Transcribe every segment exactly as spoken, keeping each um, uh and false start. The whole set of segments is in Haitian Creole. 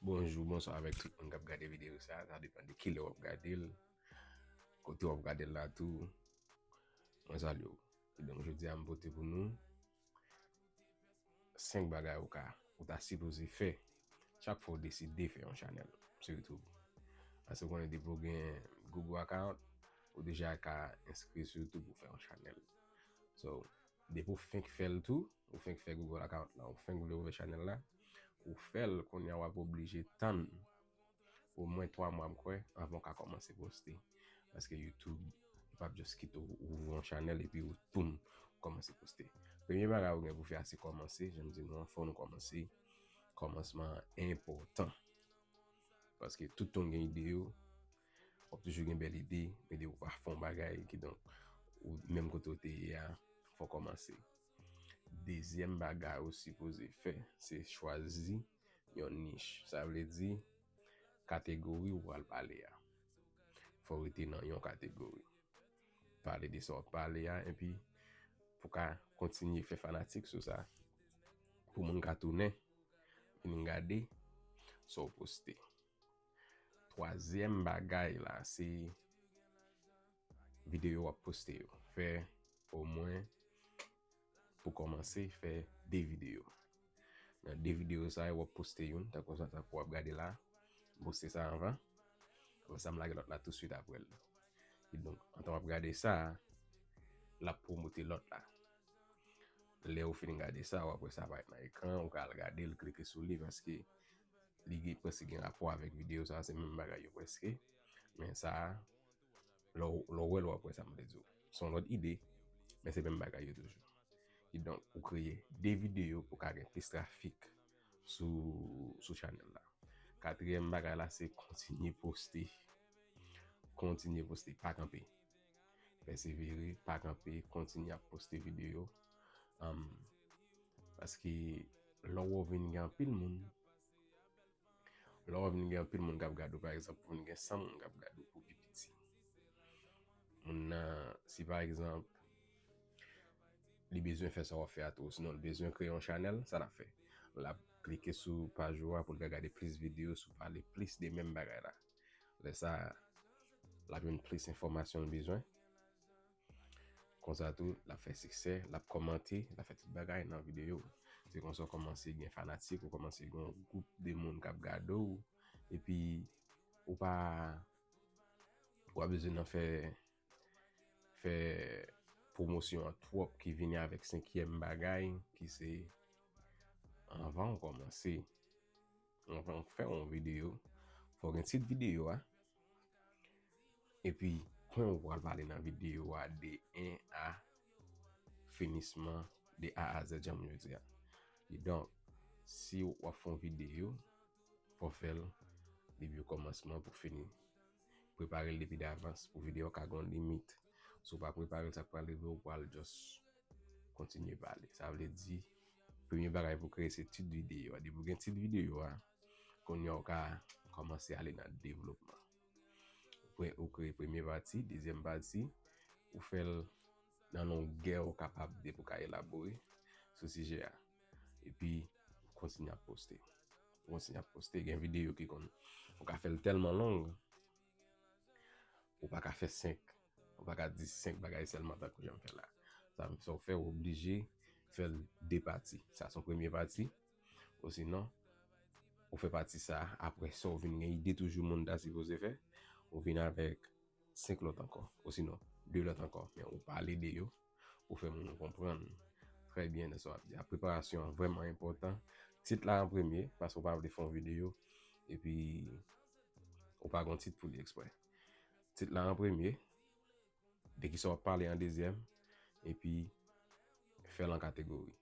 Bonjou, bonswa avèk tout moun k ap gade videyo sa. Sa depann de kilè w ap gade l, kote w ap gade l la tou. Mwen salye w. Kidonk, jodi a, m pote pou nou senk bagay ou ka, ou ta sipoze fè chak fwa w deside fè yon chanèl sou YouTube. Paske w konnen depi w gen Google account, ou deja ka enskri sou YouTube pou fè yon chanèl. So, depi w fenk fè l tou, ou fenk fè Google account la, ou fenk vle ouvè chanèl la, ou fè l, kounye a w ap oblije tann omwen twa mwa, m kwè, anvan w ka kòmanse poste. Paske YouTube, li p ap just kite w ouvri yon chanèl epi w, poum, kòmanse poste. Premye bagay ou gen pou fè a se kòmanse, jan m di nou an, fò nou kòmanse. Kòmansman an enpòtan. Paske tout tan w gen ide yo, w ap toujou gen bèl ide, men depi w pa fè yon bagay, kidonk, ou menm kote w te ye a, fò w kòmanse. Dezyèm bagay ou sipoze fè, se chwazi yon nich. Sa vle di, kategori ou pral pale a. Fò w rete nan yon kategori. Pale de sa w ap pale a, epi pou ka kontinye fè fanatik sou sa. Pou moun ka tounen, vin gade sa w poste. Twazyèm bagay la, se videyo w ap poste yo. Fè omwen, pou kòmanse, fè de videyo. Nan de videyo sa yo, w ap poste youn, tankou sa, tankou w ap gade la. M poste sa anvan. Apre sa, m lage lòt la tousuit apre l. Kidonk, antan w ap gade sa, l ap pwomote lòt la. Lè ou fin gade sa, w ap wè sa parèt nan ekran, ou ka al gade l, klike sou li, paske li gen, prèske gen rapò avèk videyo sa, se menm bagay yo prèske. Men sa, lè w, lè w wè l, w ap wè sa m vle di w. Se yon lòt ide, men se menm bagay yo toujou. Kidonk, ou kreye de videyo pou ka gen plis trafik sou, sou chanèl la. Katriyèm bagay la, se kontinye poste. Kontinye poste, pa kanpe. Pèsevere, pa kanpe, kontinye ap poste videyo. Um, paske lè w vin gen anpil moun, lè w vin gen anpil moun k ap gade w, pa egzanp, ou vin gen san moun k ap gade w pou pi piti. Moun nan, si pa egzanp, li bezwen fè sa w ap fè a tou, sinon li bezwen kreye yon chanèl, sa l ap fè? L ap klike sou paj ou a pou l ka gade plis videyo sou pale plis de menm bagay la. Lè sa a, l ap jwenn plis enfòmasyon l bezwen. Konsa tou, l ap fè siksè, l ap kòmante, l ap fè tout bagay nan videyo. Se konsa w kòmanse gen fanatik, ou kòmanse gen yon gwoup de moun k ap gade w, epi ou pa, ou pa bezwen nan fè, fè pwomosyon an twòp ki vini avèk senkyèm bagay, ki se anvan w kòmanse, anvan w fè yon videyo, fò w gen tit videyo a, epi pwen ou pral pale nan videyo a de en a finisman, de A a zèd, jan m di a. Kidonk, si w ap fè yon videyo, fò w fè l depi okòmansman pou fini. Prepare l depi davans pou videyo a ka gen yon limit. Si w pa prepare l, sa k pral rive, ou pral just kontinye pale. Sa vle di, premye bagay pou kreye se tit videyo a. Depi w gen tit videyo a, kounye a w ka kòmanse ale nan devlopman. Pre-, ou kreye premye pati, dezyèm pati, ou fè l nan longè ou kapab depi w ka elabore sou sijè a. Epi, kontinye ap poste. Kontinye ap poste. Gen videyo ki konn, ou ka fè l tèlman long, ou pa ka fè senk. Ou pa ka di senk bagay sèlman tankou jan m fè la. Sa, sa w fè, ou oblije fè l de pati. Sa se yon premye pati. Osinon, ou fè pati sa, apre sa, ou vin gen ide toujou moun ta sipoze fè, ou vin avèk senk lòt ankò. Osinon, de lòt ankò. Men ou pale de yo pou fè moun yo konprann trè byen nan sa w ap di a. Preparasyon an vrèman enpòtan. Tit la an premye, paske ou pa vle fè yon videyo, epi ou pa gen yon tit pou li eksprè. Tit la an premye, de kisa w ap pale an dezyèm, epi fè l an kategori.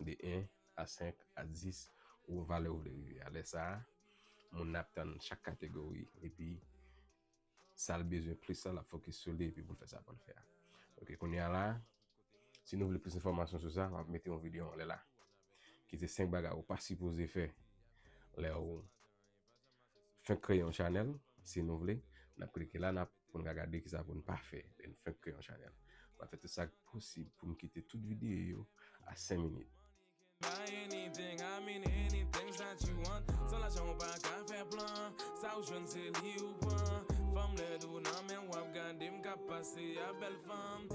De en a senk a dis, ou valè ou vle rive a. Lè sa a, moun nan ap tann chak kategori, epi sa l bezwen plis la, l ap fokis sou li, epi pou l fè sa pou l fè a. Ok, kounye a la, si nou vle plis enfòmasyon sou sa, m ap mete yon videyo anlè la, ki se senk bagay ou pa sipoze fè lè ou fenk kreye yon chanèl, si nou vle, n ap klike la, n ap, pou n ka gade kisa pou n pa fè lè n fenk kreye yon chanèl. M ap fè tout sa k posib pou m kite tout videyo yo a senk minit. Buy anything, I mean anything that you want. San lajan ou pa ka fè plan. Sa ou jwenn se li ou pran. Fanm lèd ou nan men w ap gade m k ap pase a bèl fanm.